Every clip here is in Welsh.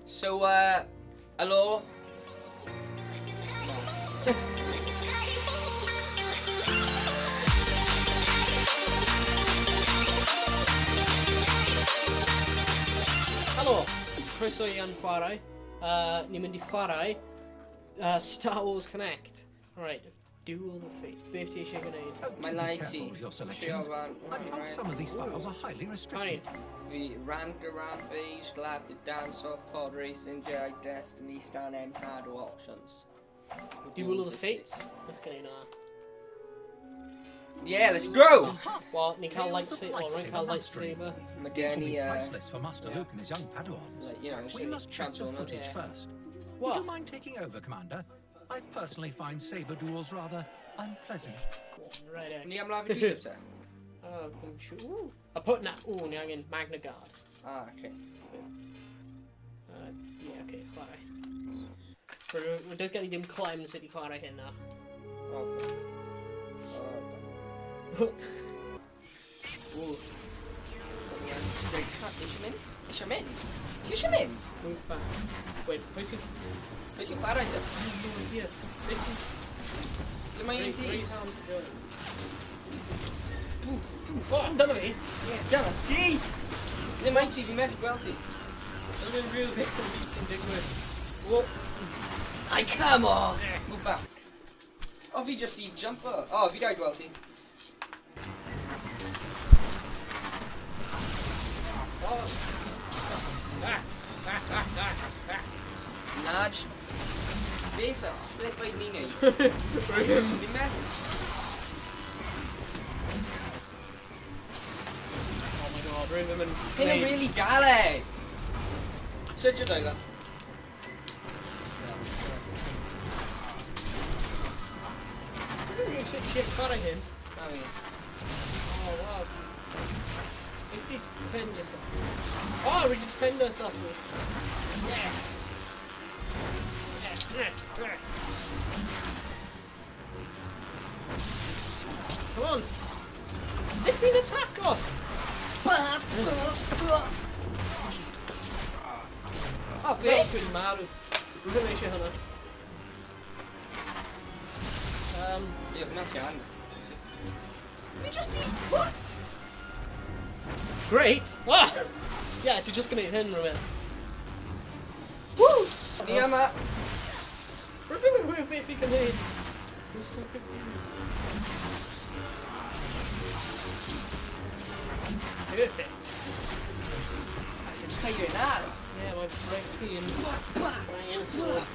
So, helo. Helo, croeso i Ian Chwarae. Ni'n mynd i chwarae Star Wars Connect. Right, Duel of Fates. Beth ti eisiau gwneud? Mae'n lai ti. Trio fan. I'm told some of these files are highly restricted. Fi Ramka Rampage, Glad to Dance Off, Pod Racing, Jedi Destiny, Stan M, Hard Options. Duel of the Fates? Let's gwneud na. Yeah, let's go! Wel, ni'n cael lightsaber. Oh, rwy'n cael lightsaber. Mae gen i... Priceless for Master Luke and his young Padawans. Like, you know, We must check the footage first. What? Would you mind taking over, Commander? I personally find saber duels rather unpleasant. Right, eh. Ni am lafu gyd te? Oh, I'm sure. Ooh. A put na... Ooh, ni angen Magna Guard. Ah, okay. Yeah, okay, chwarae. Does gen i ddim clem sut i chwarae hyn na. Oh. Oh. Ooh. Eisiau mynd? Eisiau mynd? Ti eisiau mynd? Move back. Wait, pwy sy'n... Pwy sy'n chwarae te? I have no idea. Beth sy'n... Ble mae un ti? Raise hand to join. Pwff, pwff. Oh, dyna fi! Ie, dyna ti! Ble mae ti? Fi'n methu gweld ti. Dyna fi'n real beth yn byd sy'n digwydd. Whoa. Ai, come on! Move back. O, fi just i jumper. O, fi dau gweld ti. Oh. Ah, ah, ah, ah, ah. Nudge. Beth y flip oed ni'n neud? Fi'n methu. Oh my god, rwy'n ddim yn... Hyn yn really galed. Switch o dwylo. Dwi'n gwybod sut i chwarae hyn. Na fi. Oh, wow. If you defend yourself. Oh, we defend ourselves. Yes. Yes. Come on. Sut fi'n attack off? O, beth? Dwi'n marw. Rwy'n ddim eisiau hwnna. Ie, fi'n ti an. Fi just i... What? Great! Ah! Yeah, ti'n just gwneud hyn rhywun. Woo! Ni yma. Rwy'n ddim yn gwybod beth fi'n gwneud. I'm so confused. Perfect. That's a tiring ass. Yeah, mae'n break fi yn... Mae'n sword.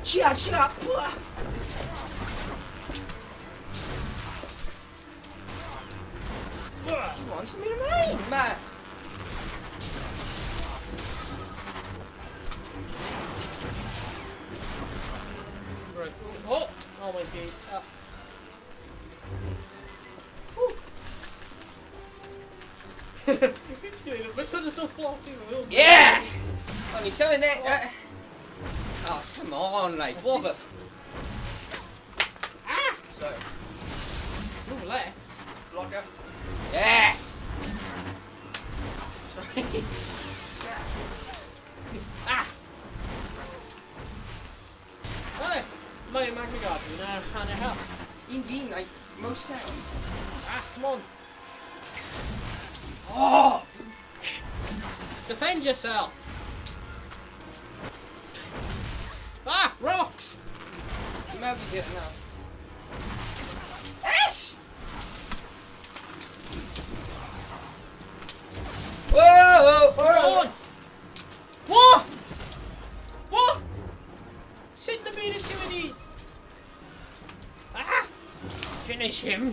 Chia, chia, pwa! Come on, symud ymlaen, ma! Right. Oh! Oh, my teeth. Ah. Woo! It's getting Mae'n sort of so floppy. Yeah! O'n i symud ne... Oh, come on, like, what the... Ah! Sorry. Move left. Blocker. Yes! Sorry. Ah! Hey! Mae Magna Guard fi'n ar hanner health. Un fi'n, like, most down. Ah, come on. Oh! Defend yourself! Ah! Rocks! Dwi'n meddwl fi gyda now. S! Whoa! Come on! What? What? Sut na byd ti wedi... Ah! Finish him!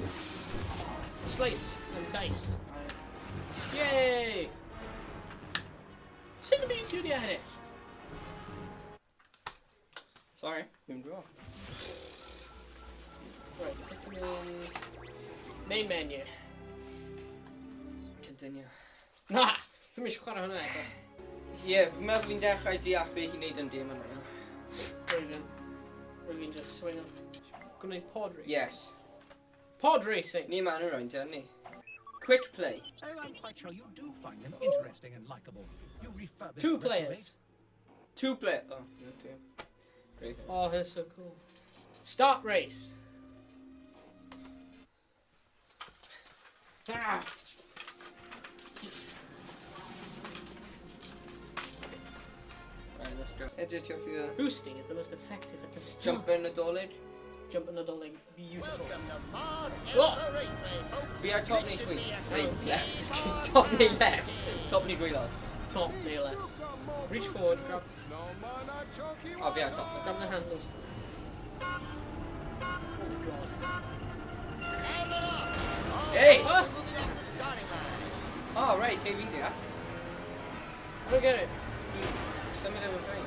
Slice and dice. Yay! Sut na byd ti wedi ennill? Sorry, fi'n draw. Right, sut ni'n... Main menu. Continue. Na! Fi'n eisiau chwarae hwnna eto. Ie, yeah, fi'n meddwl fi'n dechrau deall beth i'n neud yn dim yna. Rwy'n... Rwy'n just swing on. Gwneud pod racing. Yes. Pod racing! Ni yma yn y round, ni. Quick play. Oh, I'm quite sure you do find them interesting and likable. You refurbished Two reprobate. players. Two player. Oh, okay. Great. Oh, that's so cool. Start race. Ah! Right, let's go. Edge of your Boosting is the most effective at the start. jump in the dolig. Jump in the dolig. Beautiful. Welcome to Mars Oh. Alpha Raceway, folks. We are top This knee should sweet. be a Hey, good left. game of Top knee left. Top knee green Top knee left. Reach forward, grab, Oh, we are top. grab the handles. Oh my god. And they're off. All Hey! right, we're moving off the starting line. Oh, right, okay, we can do that. I don't get it. Team, some of them were green.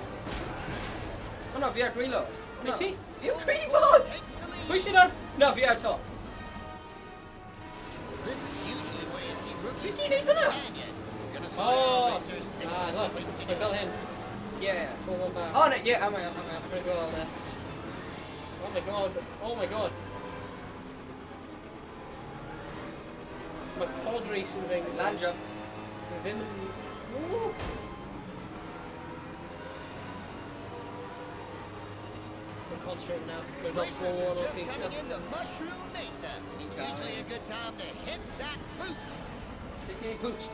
Oh no, we are green Oh, no. Wait, see? We are green lord! Takes the lead. Pwy sy'n ar... No, we are top. This is usually where you see rookies Sut ti'n neud hwnna? Canyon. Gonna slow Oh! down racers. This Ah, is the look. place to Mae do fel it. hyn. Yeah. Pull one back. Oh no, yeah, I'm out, I'm out. I'm gonna go all there. Oh my god. Oh my god. Mae pod racing thing. Land jump. Ddim yn... Woo! We're concentrating now. We've got Racers four are on just each coming other. into Mushroom Mesa. Usually a good time to hit that boost. 16 boost.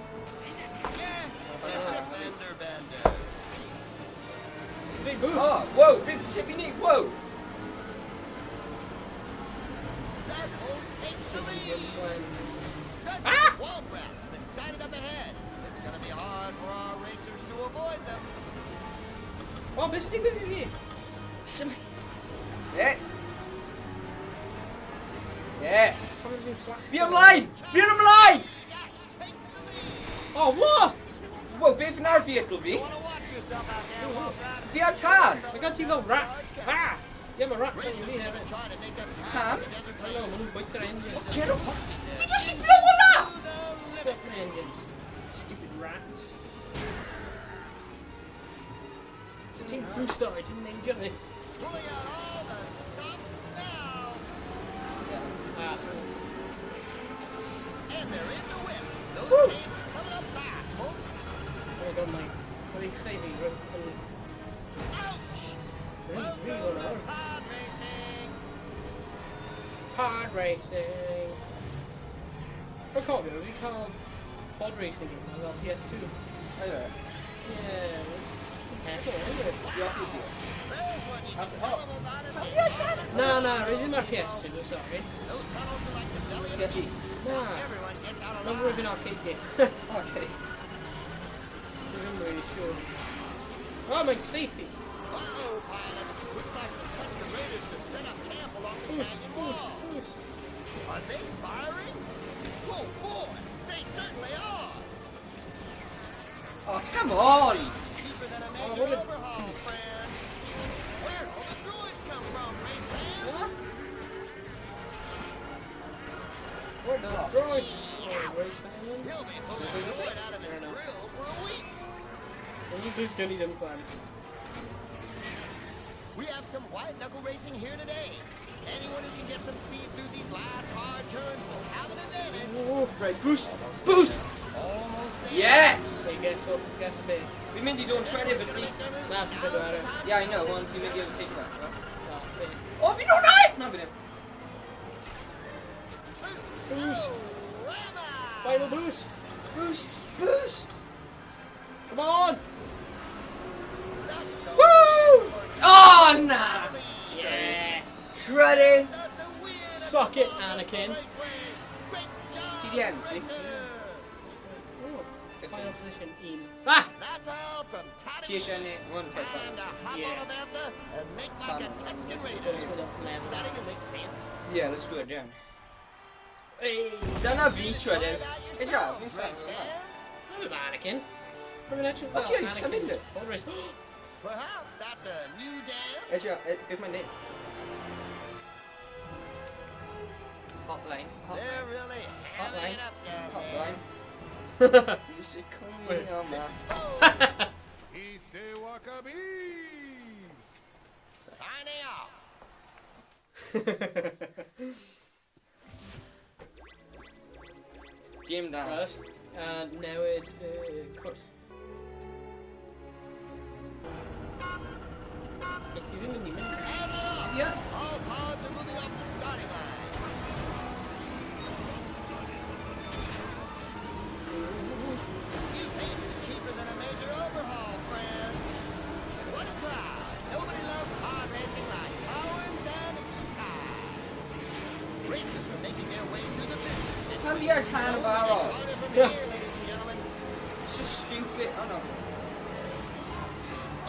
Yeah, just a fender bender. It's a big boost. Oh, whoa, big sippy knee, whoa! That bull takes the lead. Dozens Ah! of womp rats have been sighted up ahead. It's gonna be hard for our racers to avoid them. Oh, beth sy'n digwydd i fi? That's it. Yes. Pam ydw i'n fflach? Fi ymlaen! Fi ymlaen! Jack takes the lead. Oh, what? Whoa, beth yn ar vehicle fi? You wanna watch yourself out there, womp rats. Fi ar tan! Mae gan ti fel rat. Ah! Ie, mae rats Racers yn fi are gonna hefyd. try to make up time Pam? for the desert I know, maen nhw'n bwyta'r engine. Get off! Fi just i blow hwnna! To the limit. Fuck my engine. Stupid rats. So ti'n booster, ti'n neidio fi. Pulling out all the stops now. Ah, And they're in the whip. Those Woo! games are coming up fast, folks. oh my god, mae... Mae'n ei chau fi yn... Ouch! Really, really Welcome to awr. pod racing. Pod racing. Rwy'n cofio, wedi cael pod racing game ar fel PS2. Anyway, Yeah, hefo, anyway. fi off i PS. There's one you can Up tell top. them about it. Na, na, rwy ddim ar PS2, no, sorry. Those tunnels are like the belly of a PS beast. Na, Everyone gets out mae'n alive. rwy'n arcade game. Okay. Dwi'n really sure. Oh, mae'n seithi. Uh-oh, pilot. Looks like some Tusken Raiders have set up camp along the Boost, canyon boost, wall. boost. Are they firing? Oh, boy. They certainly are. Oh, come on! Cheaper than a Oh, major what a- overhaul, friend. Where'd all the droids come from, race fans? Where the droid? Oh, race fans. He'll be pulling a droid out of his grill for a week. This gonna need plan. We have some white knuckle racing here today. Anyone who can get some speed through these last hard turns will have an advantage. Oh, Right, boost! Boost! Almost there. Yes! So guess what? Guess a bit. Fi'n mynd i dod yn trydydd at least. Na, ti'n bit better. Yeah, I know, ond fi'n mynd i overtake that. right? Oh, fair. Oh, fi'n o'n ai! Na, fi ddim. Boost. Rammer! Final boost. Boost! Boost! Come on. That's a Woo! Oh, na! Yeah. Shreddy! That's a win at Suck the it, Mars Alpha Anakin. Raceway. Great job, TDM, see? racer. Oh, final position in. Ah! That's all from Ti eisiau Tatooine. ni? One quite Time fun. to hop Yeah. on a bantha and make like a Fun. Tusken Bonus Raider. with a Does that even make sense? Yeah, let's do it down. Hey! Dyna fi Try trydydd. it out Edrych, yourselves, fi'n race symud yma. fans. I'm Anakin. Rwy'n edrych O, fel ti wedi symud Anakin's e? pod race. Perhaps that's a new dam. Edrych, beth mae'n neud? Hotline. They're Hotline. really hammering Hotline. it up down there. Hotline. Used to call me on This my... is Bo signing off. Dim da. Right, a newid y cwrs. E, ti ddim yn mynd i mynd. And they're off. Yeah. All pods are moving off the starting line. New paint is cheaper than a major overhaul, friend. What a crowd. Nobody loves pod racing like Owens and Chai. Races are making their way through the business district. Pan fi ar tan y barod. Harder from here, ladies and gentlemen. It's just stupid. Oh no.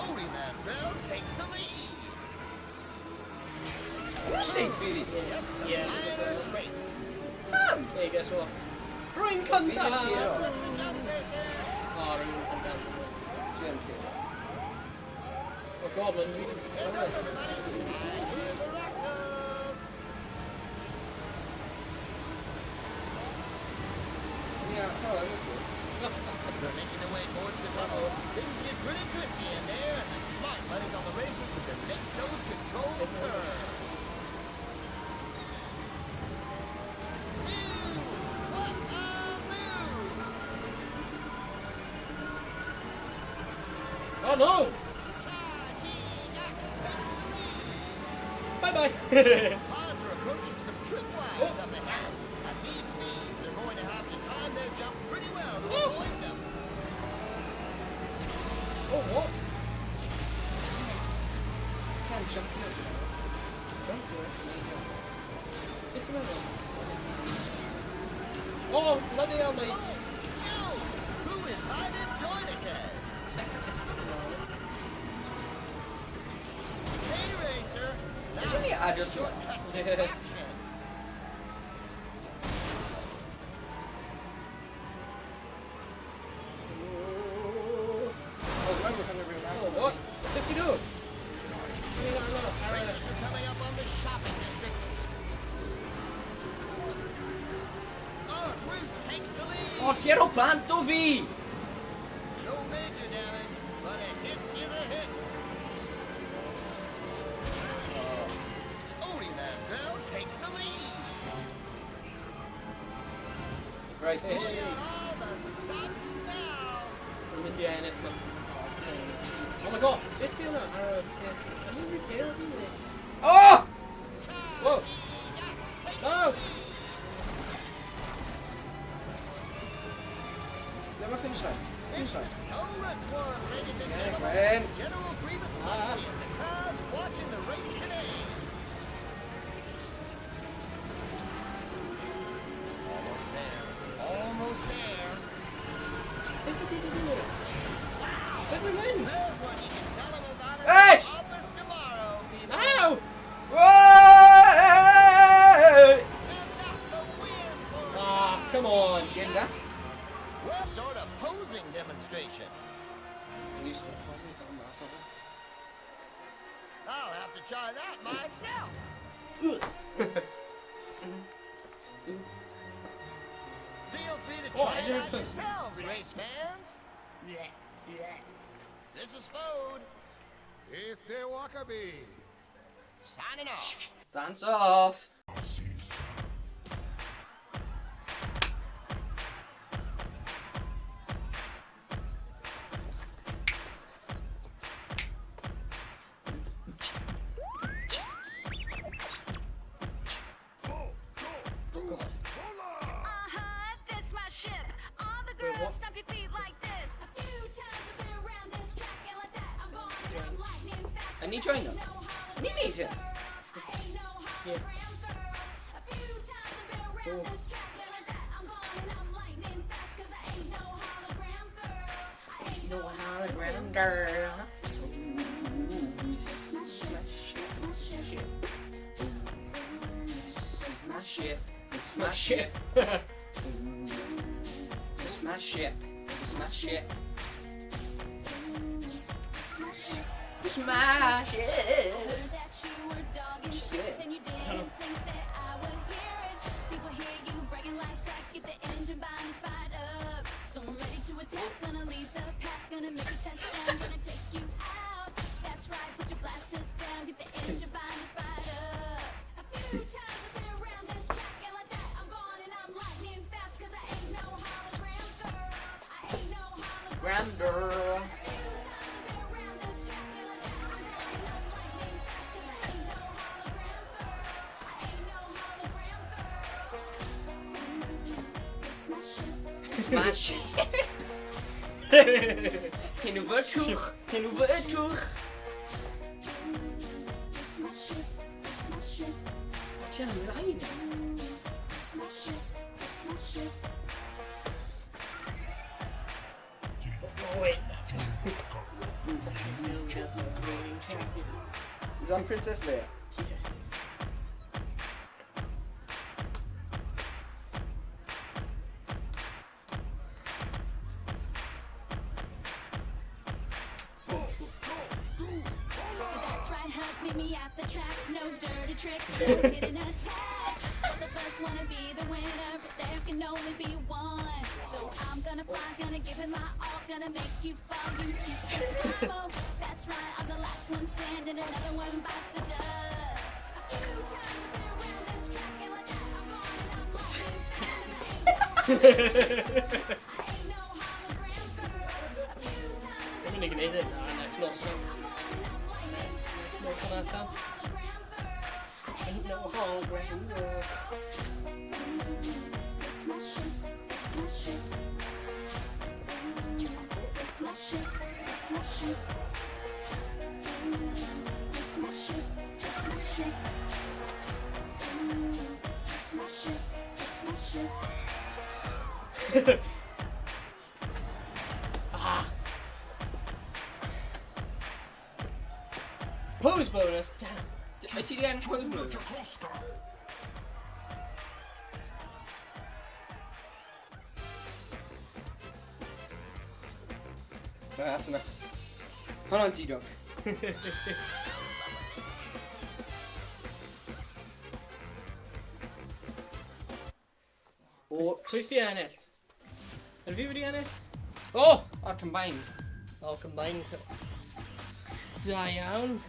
Odie Mandrell takes the lead. Who's safe, really? Just a Yeah. minor scrape. Pam! Hey, guess what? Rwy'n cyntaf! Fi With the jump races. O, rwy'n cyntaf. Dwi'n curo. O god, mae'n really Heads up, everybody. Time to the Raptors. Yeah, oh, I'm okay. They're making their way towards the tunnel. Things get pretty twisty in there, and the smart money's on the racers who can make those controlled turns. Phew! What a move! Oh no! Cha-shi-ja takes the lead. Bye-bye! Pods are approaching some tripwires Oh. up ahead. At these speeds, they're going to have to time their jump pretty well to Oh. avoid them. Oh, what? Can't jump here. Jump there. Beth yw'n meddwl? Oh, bloody hell, mae... Oh, no! Who invited Joinicus? Separatists yn ôl. Hey, racer! It's only That's adjust a shortcut to traction. Oh, remember coming every Oh, what? 52! Dwi'n Racers are coming up on the shopping district. Oh, Bruce takes the lead. Oh, quiero bant o fi! No major damage, but a hit is a hit. Odie Mandrell takes the lead. Right, this... We got all the stops now. mynd i ennill ma. Oh my god, beth di hwnna? Ar y peth... Yn i'n repair fi neu? Oh! Whoa! No! Let me finish line. It's Finish the line. Solar Swarm, ladies and Yeah, gentlemen. Gwen. General Grievous must be in the crowds watching the race today. Almost there. Almost there. Beth ydi di hwnna? Beth mae'n mynd? There's one you can tell them about at Yes! the office tomorrow, people. Ow! Whoa! And that's a win for Ah, come on. Game da. Well, sort of posing demonstration. Used to call me on that. I'll have to try that myself. Feel free to Oh, try I it didn't out put- yourselves, race fans. This is Fode Este Wakabi. signing off. Dance off. Oh god. Uh-huh, this my ship. All the Wait, girls what? stomp your feet like this. A few times I've been around this track and like that I'm gone and I'm lightning fast. I need join them. Ni neud e. I ain't no Yeah. hologram girl. A few times I've been around Oh. this track and like that I'm gone and I'm lightning fast 'cause I ain't no hologram girl. I ain't No hologram girl. Ooh, Smash it, smash it. Smash it. Smash it. Smash it. Smash it. Smash it. Smash it. Heard that you were dogging ships Shit. and you didn't think that I would hear it. People hear you bragging like that, get the engine binders fired up. So I'm ready to attack, gonna lead the pack, gonna make a touchdown, gonna take you out. That's right, put your blasters down, get the engine binders fired up. A few times I've been around this track and like that, I'm gone and I'm lightning fast, 'cause I ain't no Commander. Smash. Hyn yw fy trwch. Hyn yw fy trwch. Ti yn ymlaen. Oh, wait. Is that Princess Leia? Yeah. So that's right, Huck, meet me at the track. No dirty tricks, no hidden attack. Both of us wanna be the winner, but there can only be one. So I'm gonna fly, gonna give it my all, gonna make you fall, you just slimo. That's right, I'm the last one standing, another one bites the dust. A few times I've been around this track, and like that, I'm gone and I'm lightning fast. I ain't no hologram girl. A few times I've Dwi'n mynd i gwneud it the next noson. Next noson allan. Ain't no hologram girl. It's my ship, it's my ship. It's my ship, it's my ship. It's my ship, it's my ship. It's my ship, it's my ship. Ah! Pose bonus! Damn! Wyt ti di ennill pose bonus? Na, that's enough. Hwnna'n ti, dog. Oops. Pwy ti ennill? Yn fi wedi ennill? Oh! Oh, combined. All combined. Da iawn.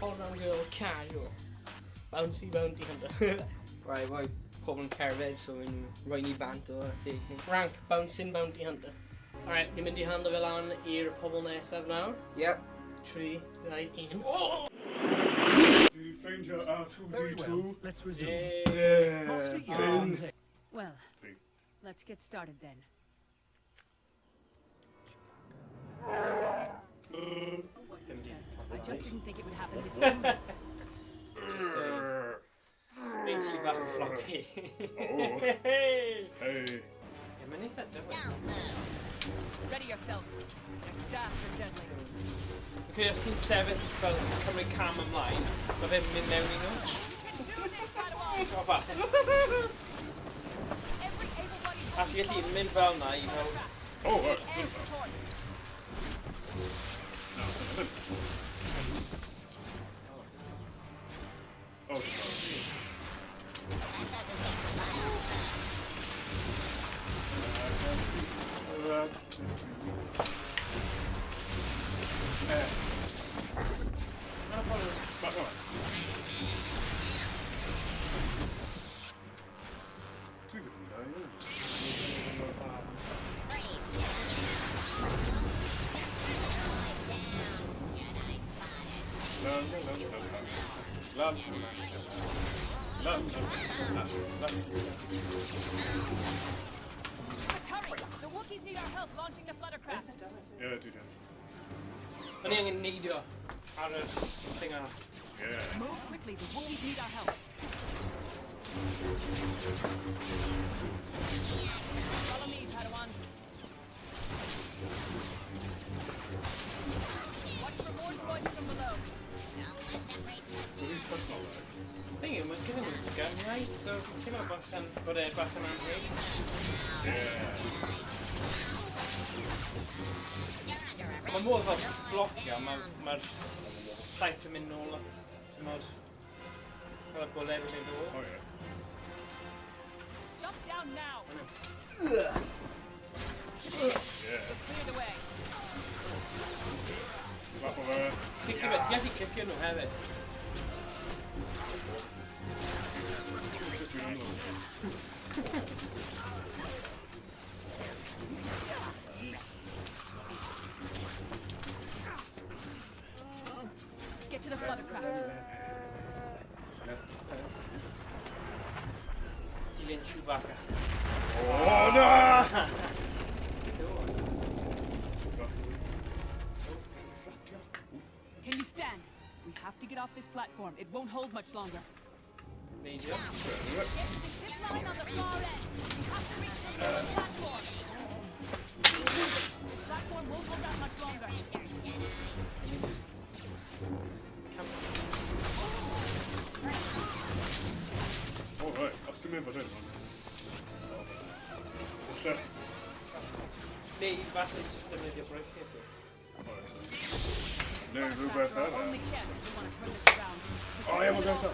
Hologram girl casual. Bouncy bounty hunter. Right, right. Pobl yn cerdded, so yn rhoi ni bant o thing. Rank, bouncing bounty hunter. Alright, ni'n mynd i hando fe lan i'r pobl nesaf nawr. Yep. 3, 2, 1. Did you find your Very R2D2? well, let's resume. Yeah. Master Yarn's Well, Thing. let's get started then. I just didn't think it would happen this soon. Just Mae'n ti bach yn floppy. Oh. Hey! Hey. Ie, mae'n eitha dywyll. Ready yourselves. Their staffs are deadly. Fi'n credu os ti'n sefyll fel cymryd cam ymlaen, mae fe'n mynd mewn i nhw. Do this, Padawan! Ti'n gwbod fa? Every able-bodied A ti'n gallu mynd fel na i fel... Oh, right. air support. No, no. Oh, sorry. Mae'n ffordd... Back on. Dwi ddim yn da, ie. La, la, la, la, la. La, la, la, la. La, la, la, la. Must hurry! The Wookiees need our help launching the fluttercraft. Ie, dwi ddim. O'n i angen neidio ar y thing yna. Ie. Move quickly, the Wookiees need our help. Follow me, Padawans. Watch for more droids from below. Dwi'n technoleg. Thing yw, mae gyda nhw gun, right? So, ti'n meddwl bach yn, bod e bach yn anheg. Ie. Mae modd fel blocio, mae'r ma saeth yn mynd nôl at, ti'n modd, fel y bwled yn mynd nôl. O, ie. Jump down now! To the ship. Ie. Clear the way. Slap o fe. Cicio fe, ti'n gallu cicio nhw hefyd. Sut dwi'n amlwg. Get to the fluttercraft. Dilyn Chewbacca. Oh, na! Beth yw hwn? Can you stand? We have to get off this platform. It won't hold much longer. Neidio. Get to the zip line on the far end. We have to reach the next platform. This platform won't hold out much longer. I need to... Cam... Oh, right. Os ti'n mynd fod hyn, Falle. Neu falle jyst defnyddio breichiau ti. Neu rhywbeth Our arall. only chance if we want to turn this around. O, ie, mae'n gweithio.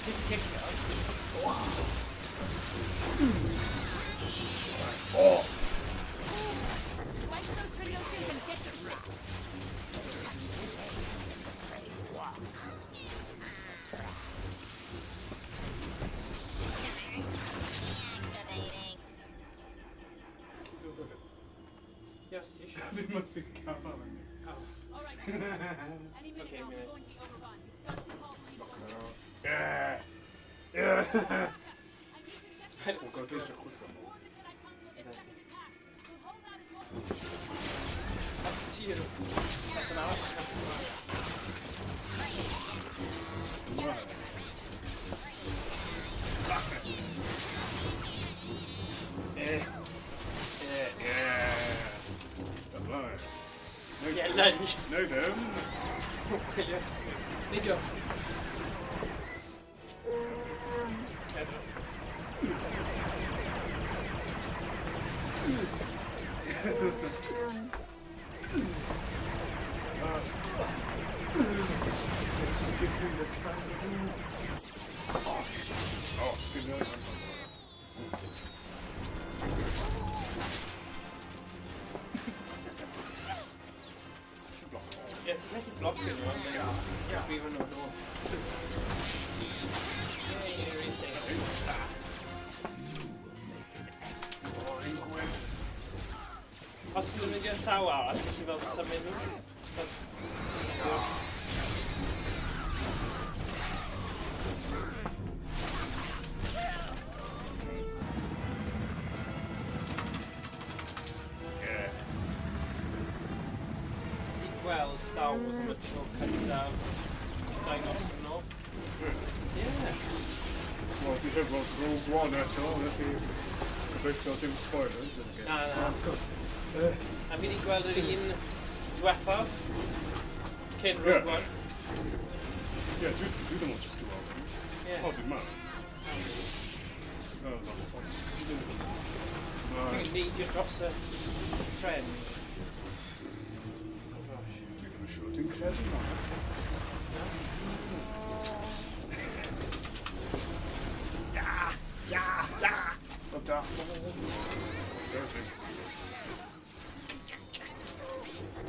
Ti'n cicio? O! Flank those Trandoshan's and get to the ship. Activating. Yes, ti eisiau. Dwi'n methu gafael yn All right. Any minute Okay, now, we're minute. going to be overrun. You've got to call reinforcements. Yeah! Yeah! I need you to get to O, god, dwi'n eisiau chwyddo. warn the Jedi Council of their second attack. We'll hold out as long Os ti yw'r... Os yn arall. Right. Blackness. Eh. Eh. Yeah. Ymlaen. Ie, lunge. Neu ddim. Gwylio. Neidio. Pedro. Skippy the kangaroo. Oh, shit. Oh, Skippy the kangaroo. Block. Ie, ti'n gallu blocio nhw am Ie, brifo nhw nôl. Ie, ie, yr un lle. Oh, un gwyn. Os ti'n defnyddio llaw arall, ti'n fel symud nhw. Fel- Yeah. Nes i gweld Star Wars am y tro cyntaf 2 nos yn ôl. Ie. Wel, dwi heb weld Rogue One eto, felly gobeithio dim spoilers yn y gêm. Na, na. Oh, god. A fi wedi gweld yr un diwethaf cyn Rogue Ie. One. Ie, dwi ddim ond just i weld hyn. Ie. O, dwi'n mad. Oh, no, ffos. Dwi'n neidio dros y tren. Oh gosh. Dwi ddim yn siŵr, dwi'n credu na Netflix. Na? Ja! Ja! Ja! O, da. Okay.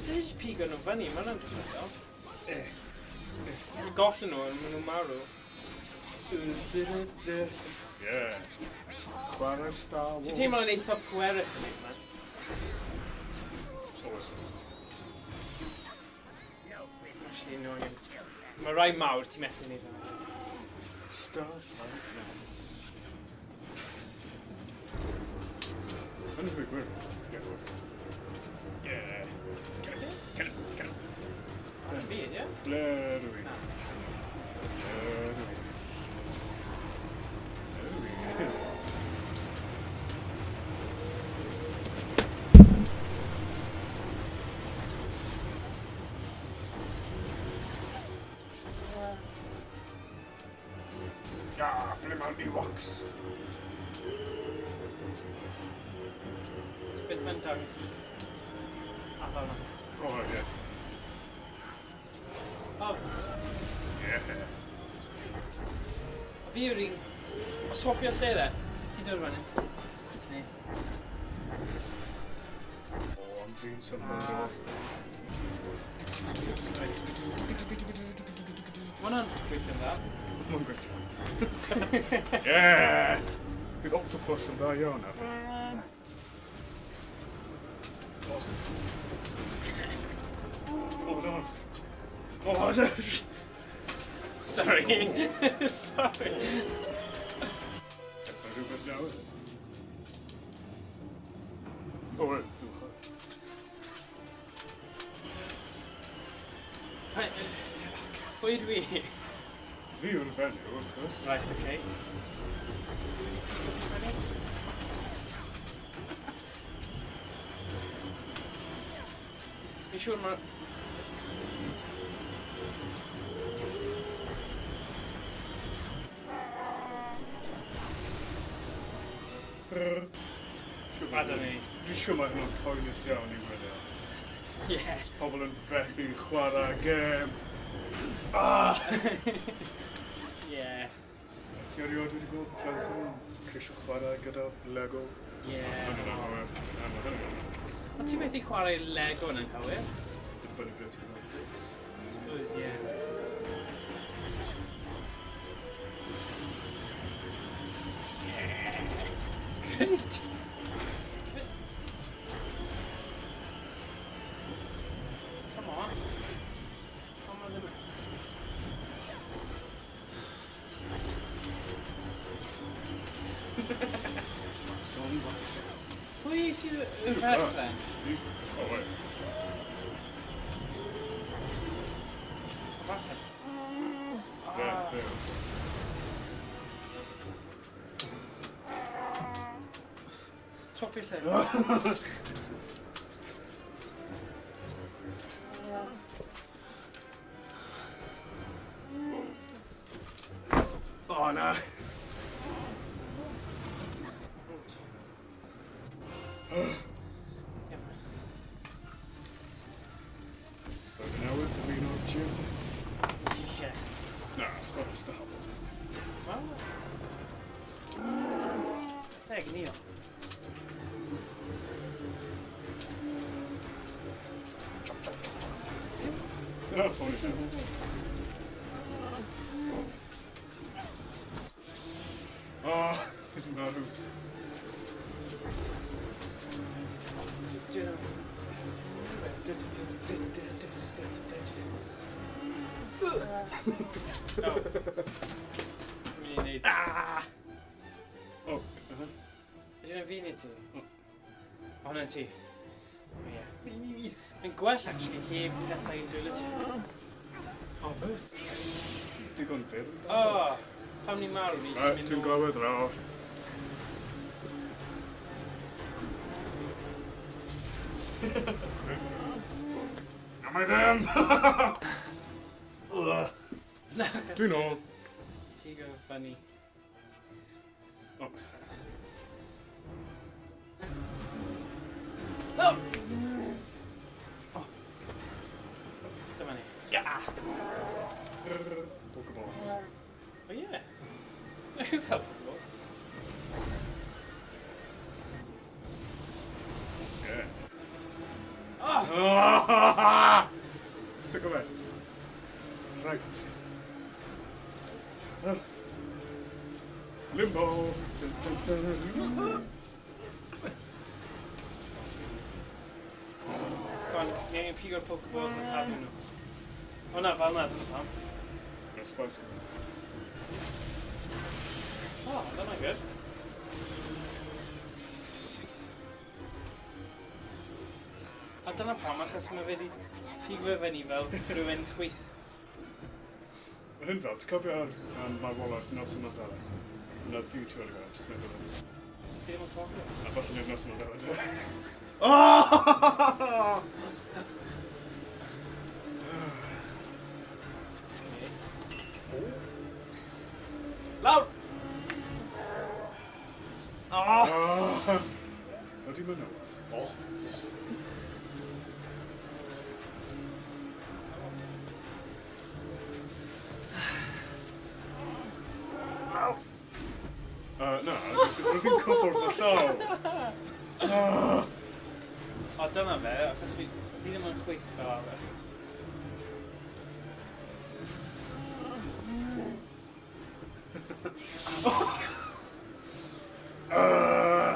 Ti'n just pigo nhw fyny, mae hwnna'n defnyddio. Eh. Ti'n gollen nhw, a maen nhw'n marw. Yeah. Chwarae Star Wars. Ti'n teimlo'n eitha pwerus yn hynna? Oes. Actually, annoying. Mae rai mawr ti'n methu neud hwnna. Star Trek. Yn ysgrif gwyrdd. Yeah. Yeah. Get it, get it, get it. Ar y byd, ie? Ble dwi i? Na. Ble dwi i? Ble dwi i? Ah, ble mae'r Ewoks? So beth mae'n dangos? A fel 'na. Oh, yeah. O, Yeah. a fi yw'r un... O swapio lle dde? Ti dod fyny? Ni. Oh, I'm fi'n symud o. Mae hwnna'n gweithio'n dda. Mae'n gweithio. Yeah! Bydd octopus yn dda iawn ar. Oh, O, Oh no. Oh, no. Sorry. Sorry. Dechrau rhywbeth newydd. O, wait, ddim chwaith. Right, Pwy dwi? Fi yw'r fenyw, wrth gwrs. Right, okay. Fi'n siŵr mae'r... Siŵr- Gadael ni. Dwi'n siŵr mae hwnna'n poenus iawn i wylio. Yes. Pobl yn fethu chwarae gêm. Ah! Yeah. Ti erioed wedi gweld plentyn yn ceisio chwarae gyda Lego? Yeah. Hynny'n anghywir. Na, ma' hynny'n anghywir. Ond ti'n methu chwarae Lego yn anghywir? Dibynnu ble ti'n gweld bricks. I suppose, yeah. Great. Come on. Come on, ddim... Son, wax. Pwy sydd yn ferch then? Di... Oh, wait. Falle. Fe, fe. Swap lle. Oh, na. Yeah. Flwyddyn newydd, ymuno o'r gym. Yeah. Na, chwarae Star Wars. Wel... Teg, Neil. Oh, pwy Oh, fi di marw. Dwi ddim... Oh. Mynd i wneud... Ah! Oh, uh-huh. Ydy hwnna'n fi neu ti? O. O, hwnna'n ti. O, ie. Mae'n gwell, actually, heb pethau yn dwylo ti. O, beth? Digon byr. O! Pam ni'n marw, ni jyst Right, mynd dwi'n nôl. glywed rawr. Na mae ddim! Na, achos Dwi'n ôl. Pigo fyny. O. Oh! Oh. Dyma ni. Yeah! Pokeballs. Oh yeah. Rhyw fel Pokeball. Yeah. Oh! Sick o fe. Right. Ah. Limbo! Dun, dun, dun. Go on, ni angen pigo'r Pokeballs a taflu nhw. O na, fel na, dyna pam. No Spice Girls. Oh, dyna good. A dyna pam, achos mae fe wedi pigo fe fyny fel rhywun chwith. Mae hyn fel, ti'n cofio ar marwolaeth Nelson Mandela? Na, di ti wedi gweld, jyst meddwl. Fi ddim yn cofio. A falle nid Nelson Mandela. Oh! Okay. Lawr! Oh! Ah! Ydy mynd Oh. Na, roedd hi'n cyffwrdd y llaw. Ah. O, dyna fe, achos fi ddim yn chwith fel arfer. Ah.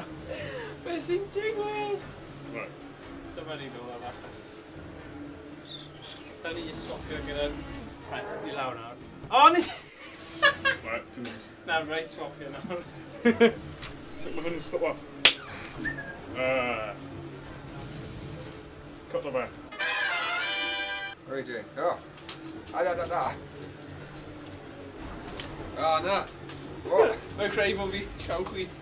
Be sy'n digwydd? Right. Dyma ni nôl am achos. Da ni just swapio gyda... Right, ni lawr nawr. O, nes... Right, dwi'n mynd. Na, right, swapio nawr. Sut mae hwn yn stop? Cut o fe. What are you doing? Oh. Ah, da, da, da. O, na. Oh. Mae'n creu bod fi llaw chwith.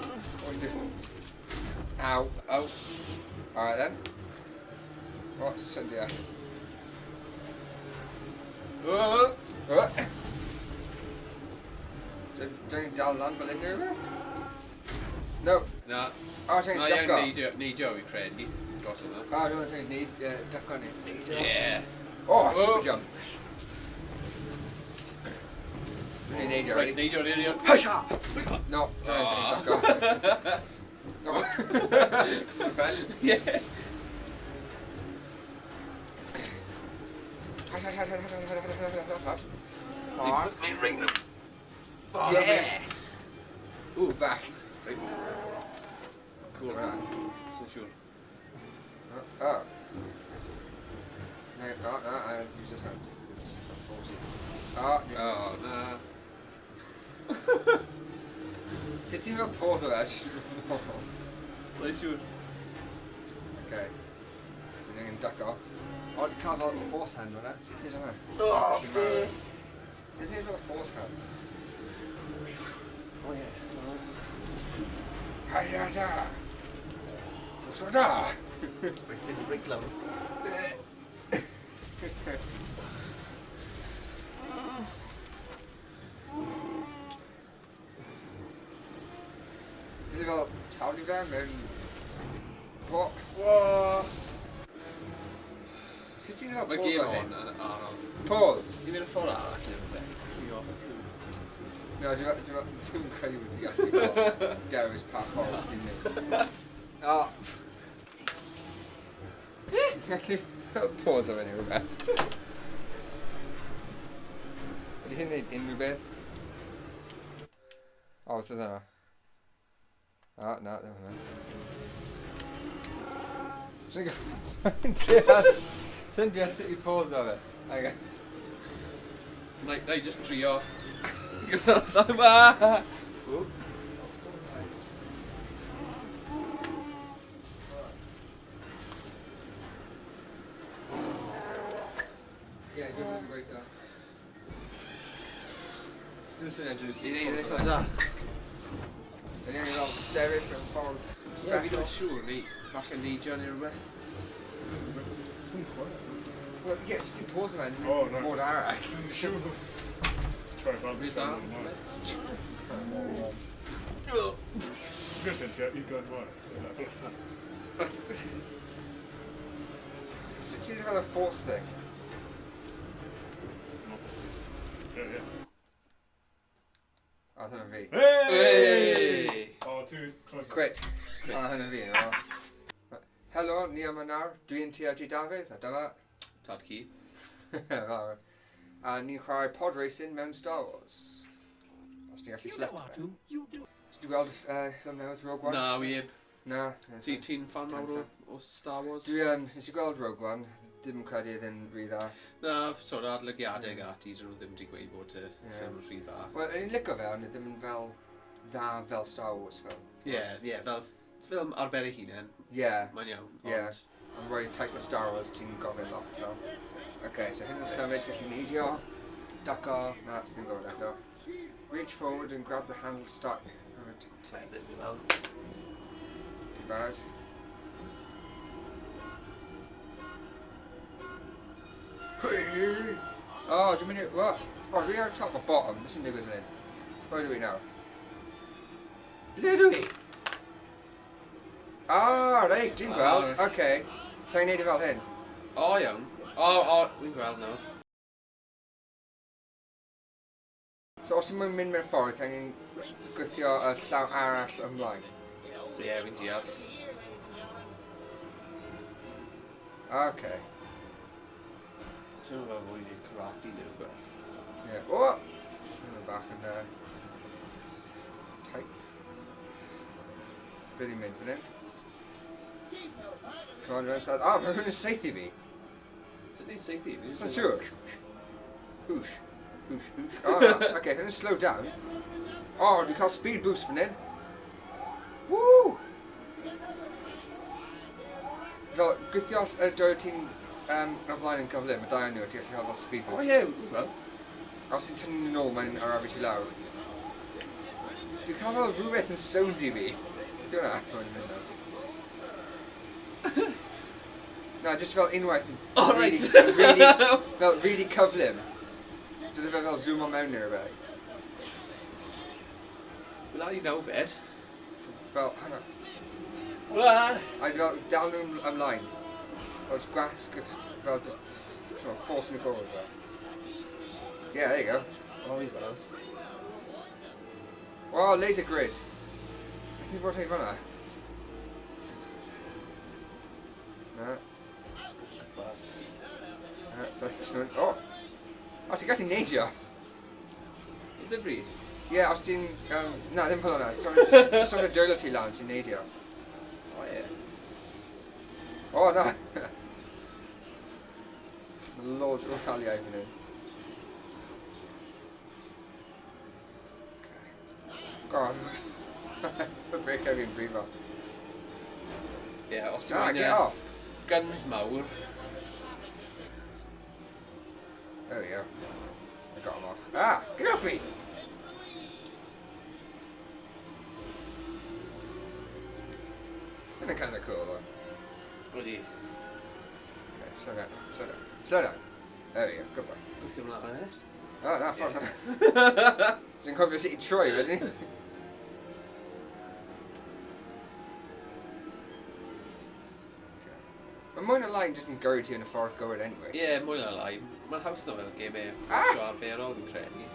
What are you doing? Ow. Oh. Alright then. What's Cyndia? Oh. Oh. Dwi'n dal lan fel unrhyw beth? No. Na. O, ti'n Na, iawn, ducko. neidio, neidio fi'n credu. Dros yna. O, dwi'n ducko neu neidio. Yeah. Oh, Oh. super jump. Dwi'n neidio, Right, ready? neidio, neidio. Hysha! No, sorry, Ah. dwi'n ducko. No. Super fun. Yeah. On. Oh, Yeah! Ooh, back. Cool. Right. Sy'n siŵr. Oh. No, oh, no, I use this hand. It's forcey. Oh, no. Oh, na. Sut ti'n fel pause o fe? Just... Sy'n siŵr. Okay. So ni'n ducko. O, di cael fel force hand hwnna. Sut ti'n hwnna? Oh, be? Sut ti'n fel force hand? Oh, yeah. Hi-da da! Force da! Reit, reit lawr. Fi fel taflu fe mewn... What? Whoa. Sut ti'n fel Mae pause game o hyn? on yn araf. Pause! Ni'n mynd y ffordd arall neu rhywbeth. Trio off y cw. No, dwi'n credu wedi gallu fel dewis pa ffordd ti'n mynd. O! Ti'n gallu pause o fe neu rhywbeth? Ydy hyn wneud unrhyw beth? O, beth oedd yna? O, na, ddim hwnna. Sy'n deall... Sy'n deall sut i pause o fe. Okay. Na i just trio. Gyda'r dda. Ww. Ie, dwi'n mynd i gweithio. Dim syniad jyst Ti'n neud eitha da. Ydy angen fel sefyll mewn ffordd Ie, fi ddim yn siŵr, neu falle neidio neu rhywbeth. Ti'n chwarae? Wel, ie, sut ti'n pause fe Oh, right. mod arall? Dwi'n siŵr. Just try balance. Rhys ar. Good hint, ie, ugain waith. Fel hynna. Sut ti'n fel y force thing? Ie, ie. O, hwnna fi. Hey! Hey! O, ti'n croeso. Quit. O, hwnna fi. O. Helo, ni yma nawr. Dwi'n TRG Dafydd, a dyma... Tad ci. Fel. A ni'n chwarae pod racing mewn Star Wars. Os ti'n gallu You select know, fe. Artu, you do. Ti wedi gweld ffilm newydd Rogue One? Na, wyb. Na. Ti'n fan mawr o Star Wars? Dwi yn, nes i gweld Rogue One, ddim yn credu oedd yn rhy dda. Na, sort of adolygiadau ati, dyn nhw ddim wedi gweud bod y ffilm yn rhy dda. Wel, o'n i'n licio fe, ond ddim yn fel dda fel Star Wars film. Ie, ie, fel ffilm ar ben ei hunain, Ie, mae'n iawn. Ie. Ond, Ond rhoi title Star Wars, ti'n gofyn lot fel. Okay, so hyn yn symud, gallu neidio, ducko, na, sy'n gwybod eto. Reach forward and grab the handle start. Right, Clefyd, fi'n meddwl. bad. Oh, dwi'n mynd i... What? Oh, dwi ar top o bottom. Beth sy'n digwydd fan hyn? Pwy dwi nawr? Ble dwi? Ah, reit, dwi'n Ah, gweld. reit. Okay. Ta'n neud e fel hyn? O, iawn. O, fi'n gweld nawr. So os ti'n mynd mewn ffordd, ti angen gweithio y llaw arall ymlaen. Ie, fi'n deall. Okay. Ti'n fel fwy neu karate neu rhywbeth. Yeah. Oh! Hwnna bach yn tight. Be di'n mynd fan hyn? Come on, run aside. Oh, mae hwn yn saethu fi. Sut ni'n seithi? Sa'n siŵr. Whoosh. Whoosh, whoosh. Oh, na. Okay, hyn yn slow down. Oh, dwi'n cael speed boost fan hyn. Woo! Fel, gwythio y dwy ti'n o flaen yn gyflym, y dau o'n nhw, ti'n gallu cael fel speed boost. O ie, yeah, wel. A os ti'n tynnu nhw nôl, mae'n arafu ti lawr. Dwi'n cael fel rhywbeth yn sownd i fi. Beth yw hwnna? O, ni'n mynd nawr. Na, just fel unwaith. Oh, right. Really, really, fel really cyflym. Dyna fe fel zoom on mewn neu rhywbeth. Wel, ar i nawfed. Fel, hang on. Ah! A fel dal nhw'n ymlaen. Fel just gwasg, fel just, fel force me forward fel. Yeah, there you go. Oh, i weld. Oh, laser grid. Beth ni fod rhaid fan'na? Na. Bas. Na, so ti'n... Oh! O, ti'n gallu neidio? Ddifri? Ie, yeah, os ti'n... Na, ddim fel yna. Sorry, just sort of dwylo ti lan, ti'n neidio. O, ie. O, na! Mae loads o raliau fan hyn. Okay. God. Mae break fi'n brifo. Ie, os ti'n Ah, moyn get off! guns mawr. There we go. I got him off. Ah! Get off me! Isn't it kind of cool though? Wedi. Okay, slow down, slow down, slow down. There we go, good boy. Gweithio ymlaen e. Oh, na, ffordd yna. Ti'n cofio sut i troi, wedyn? Okay. Mae mwy na lai jyst yn gyrru ti yn y ffordd gywir anyway. Ie, yeah, mwy na lai. Mae'n haws na fel gemau Ah! sio arferol, fi'n credu.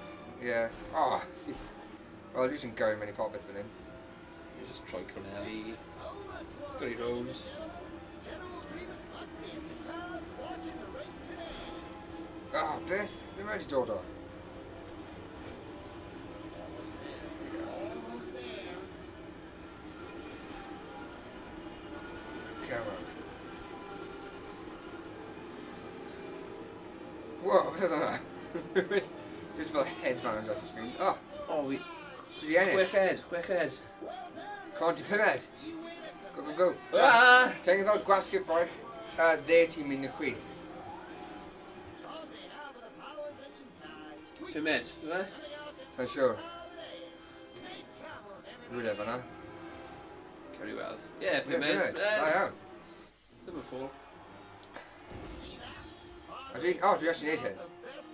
Yeah. Oh, syth. Wel, dwi jyst yn gyrru mewn i popeth fan hyn. Ie, just troi corneli. Gyrru rownd. Oh, beth? Ddim wedi dod o. Come on. Whoa, beth oedd hwnna? Just fel hedfan ar dros y sgrin. Oh, O, fi... dwi wedi ennill. Chweched, chweched. Come on, ti pumed. Go, go, go. Ah! Ti'n fel gwasgu'r braich dde ti'n mynd y chwith. Pumed, yw e? Sa'n siŵr. Rhywle fan'na. Ceri weld. Ie, Ie, pumed. pumed. Da iawn. Ddim yn ffôl. A dwi, oh, dwi actually neud hyn.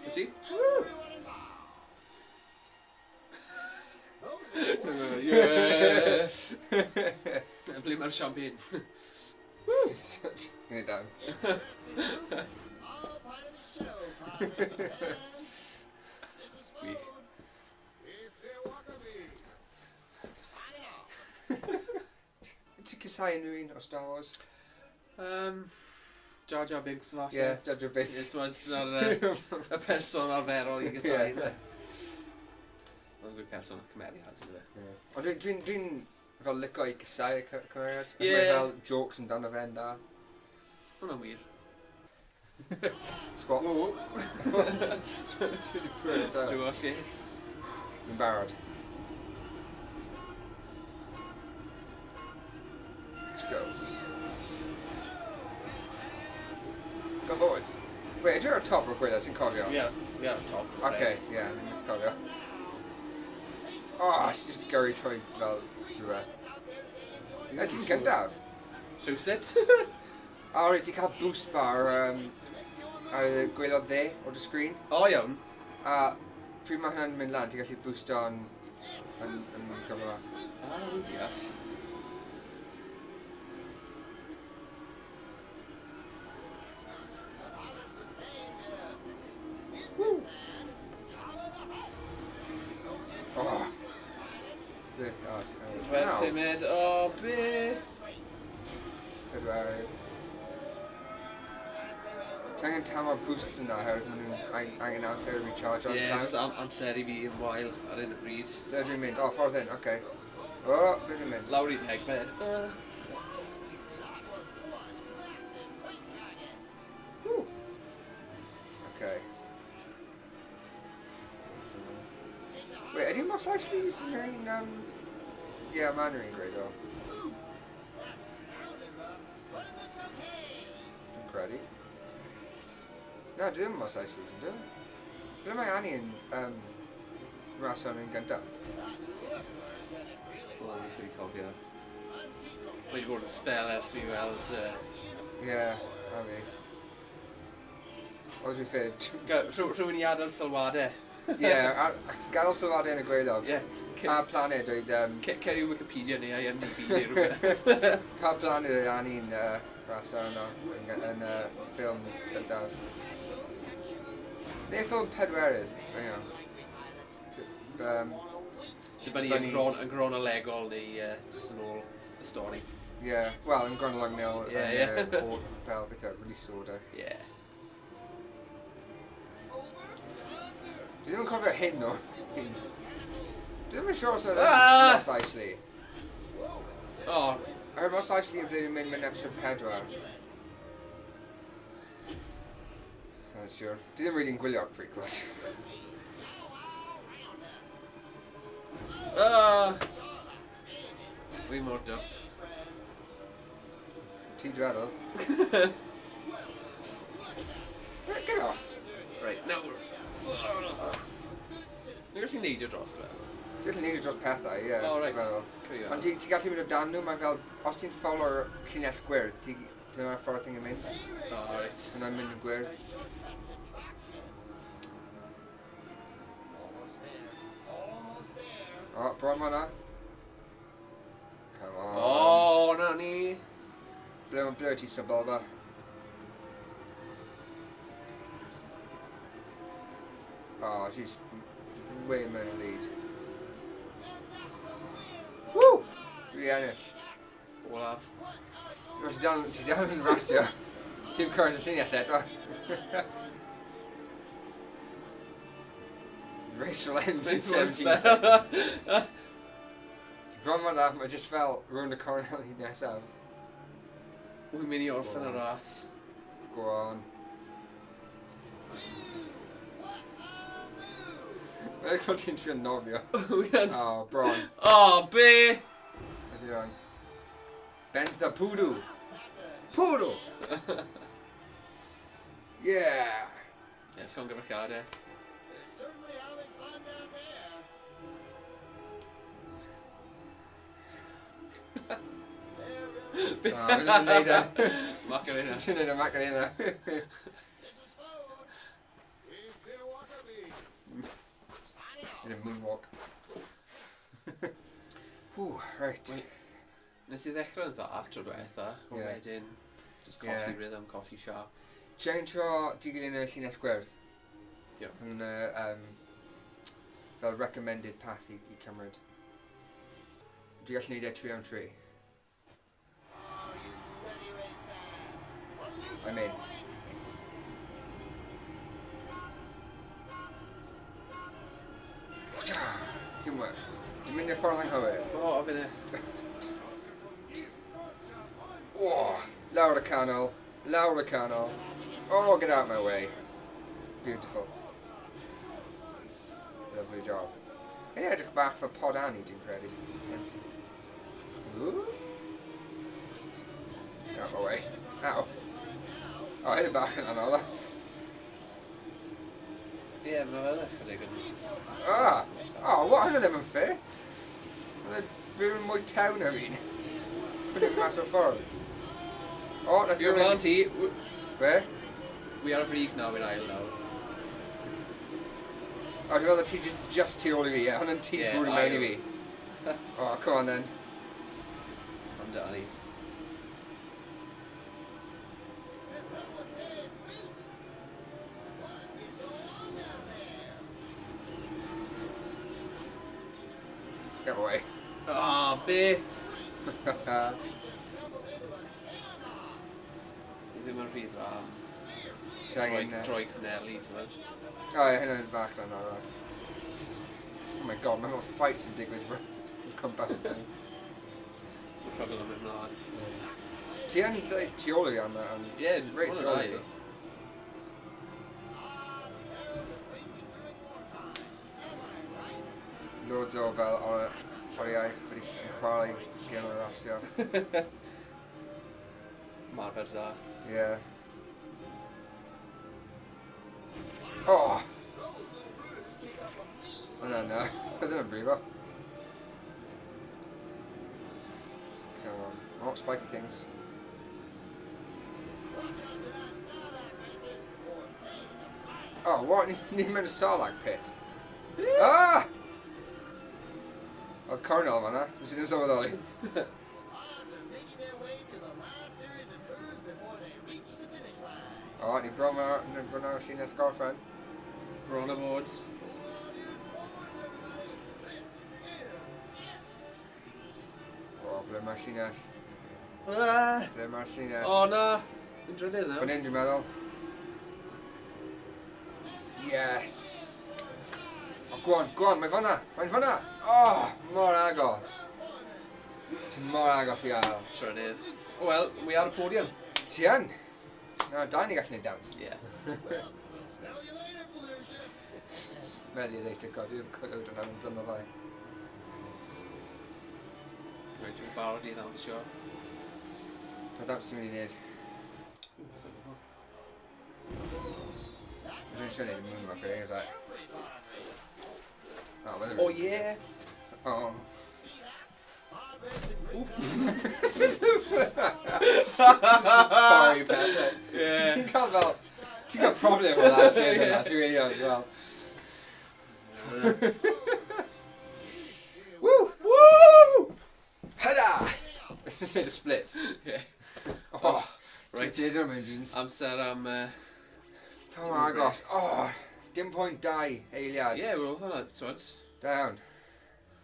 Wyt ti? So, yeah! Ble mae'r champagne? Gwneud down. Gwych. Ti'n casau unrhyw un o Star Wars? Jar Jar Binks falle. Ie, Jar Jar Ie, Binks. ti'n meddwl, y person arferol i gysau. Ie. Mae'n gweud person cymeriad, ynddo fe. Ie. Ond dwi'n dwi, dwi fel licio i casau y cymeriad. Ie. Mae fel jokes amdano fe'n da. Hwna'n wir. Squats. Ww. Ti wedi pwyr down. Stewart, lle. Dwi'n barod. Let's go. Go forwards. Wait, ydw i ar top o'r gwaelod, ti'n cofio? Fi ar y top. Okay, yeah, ni'n cofio. Oh, ti just gyrru trwy fel rhywbeth. Na, ti'n gyntaf. Rhywsut. O, reit, ti'n cael boost bar ar y gwaelod dde o'r dy sgrin. O, iawn. A pryd mae hwnna'n mynd lan, ti'n gallu boost on yn gyflymach. Ah, fi'n deall. Oh. Be? O, Wel, naw. pumed. O, be? Pedwerydd. Ti angen tam o'r boosts yna oherwydd maen nhw'n angen amser i recharge Ie, on yeah, just amser i fi yn wael ar hyn o bryd. Ble dwi'n mynd? O, ffordd hyn, oce. O, ble dwi'n mynd? Lawr i ddegfed. Ww. Ydy Mos Eisley sy'n un... Ie, mae'n un gwreiddiol. Dwi'n credu. Na, dwi ddim Mos Eisley sy'n dwi. Ble mae Annie yn ras o'n un gyntaf? Wel, fi ffili cofio. Mae wedi bod yn spel ers fi weld... Ie, a fi. Os fi ffyd. Rhywun i adael sylwadau. Ie, gadael sylwadau yn y gwaelod. Ie. Pa planed oedd... Cer i Wikipedia neu IMDb neu rhywbeth. Pa planed oedd Annie'n ras arno yn y ffilm gyntaf? Neu ffilm pedwerydd, hang on. Dibynnu yn gronolegol neu jyst yn ôl y stori. Ie, wel, yn gronolegol yn y fel beth yw'r release order. Ie. Dwi ddim yn cofio hyn o hyn. Dwi ddim yn siŵr os oedd e'n Mos Eisley. O. Oherwydd Mos Eisley yn ble dwi'n mynd mewn episode 4. Not sure. Dwi ddim really'n gwylio'r prequels. Wi mor dwp. Ti dweddol. Get off! Right, nawr. Ni'n gallu neidio dros fe? Ti'n gallu neidio dros pethau, ie. Oh, right. Fel. Carry on. Ond ti gallu mynd o dan nhw, mae fel, os ti'n follow'r llinell gwyrdd, dyna'r ffordd ti'n mynd. Oh, right. Yna'n mynd yn gwyrdd. O, bron fan'na. Come on. O, na ni. Ble wyt ti, Sebulba? Oh, she's way mewn y lead. Woo! Dwi ennill. Olaf. Ti dal yn rasio. Ti'n cyrraedd y llinell eto. Race will end in Race will 17 end. seconds. Ti bron fan'na, mae just fel rownd y cornel i nesaf. Wy'n mynd i orffen y ras. Go on. Mae'n gweld ti'n trio nofio. Wi yn. Oh, bron. Oh, be! Ydy on. Bentha Poodoo. Poodle! Yeah! Ie, llongyfarchiadau. Oh, fi'n neud e. Macarena. Ti'n neud y Macarena. In a moonwalk. Whew, right. Wait. Nes i ddechrau'n dda tro diwetha, ond wedyn just colli rhythm, colli siap. Ti'n tro dilyn y llinell gwyrdd? Ie. Yn y fel recommended path i cymryd. Dwi'n gallu neud e 3 am 3. I'm in. Dim work. Dwi'n mynd i'r ffordd anghywir. O, fe ne. Oh, lawr y canol, lawr y canol. Oh, get out of my way. Beautiful. Lovely job. Yn edrych bach fel pod Annie, dwi'n credu. Ooh. Get out of my way. Ow. Oh, hyn yn bach yn anodd. Ie, mae fel ychydig yn... Oh, what? Hynny ddim yn fair. Oedd e rhywun mwy tew na fi'n. Put mas o'r ffordd. O, nath Fi o'r flaen ti. Be? Wi ar y frig nawr, fi'n ail nawr. O, dwi'n meddwl ti just tu ôl i fi, ie. Hwnna'n ti Ie, bwrw mewn i ail. fi. Oh, come on then. Amdani. Get away. Oh, be? Fi ddim yn rhy dda am Ti angen, droi corneli, ti'n meddwl? O, ie, hynna'n bach yn anodd. Oh my god, mae fel fights yn digwydd o cwmpas y thing. Mae'n rhugl am ymlaen. Ti yn dweud tu ôl i fi am... Ie, reit tu hwnna'n ôl i dda. fi. Loads o fel oriau wedi chwarae gêm o rasio. Marfer da. Ie. Oh! O na, na. Oedd yna'n brifo. Come on. Oh, spiky things. Oh, what? Ni'n mynd y Sarlacc pit. Ah! Oedd cornel fanna. Nes i ddim sylweddoli. O, ni bron ar, ni bron ar llinell gorffen. Bron a bod. O, ble mae'r llinell? Ah! Ble mae'r llinell? O na! Yn drydydd Fan nawr. hyn, dwi'n meddwl. Yes! O, go on, go on, mae fanna! Mae'n fanna! Oh, mor agos. Ti'n mor agos i ail. Trydydd. Oh well, we are a podium. Ti yn? Na, da ni gallu neud dawns. Yeah. Smell you later, God, dwi'n clywed yna yn blynyddau. Reit, dwi'n barod i ddawnsio. Pa dawns ti'n mynd i wneud? Ww, sa'n gwbod. Dwi'n siarad neud y moonwalk, really, is like... Oh, well, Oh yeah! Oh. Torri pethau. Yeah. Ti'n cael fel... Ti'n cael problem o that, ti'n yna, ti'n really yn fel... Woo! Woo! Hyda! It's just a split. Yeah. Oh, Right. right. Ti'n mewn jeans. Amser am... Pa mor agos. Oh, dim point 2 eiliad. Ie, wel, oedd hwnna, twyd. Da iawn.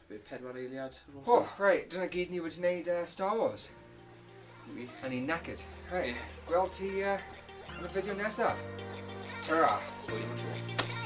Bydd pedwar eiliad. ar ôl Oh, right, dyna gyd ni wedi wneud Star Wars. Wych. A ni'n knackered. Right, gweld ti yn y fideo nesaf. Ta-ra. Hwyl am y tro.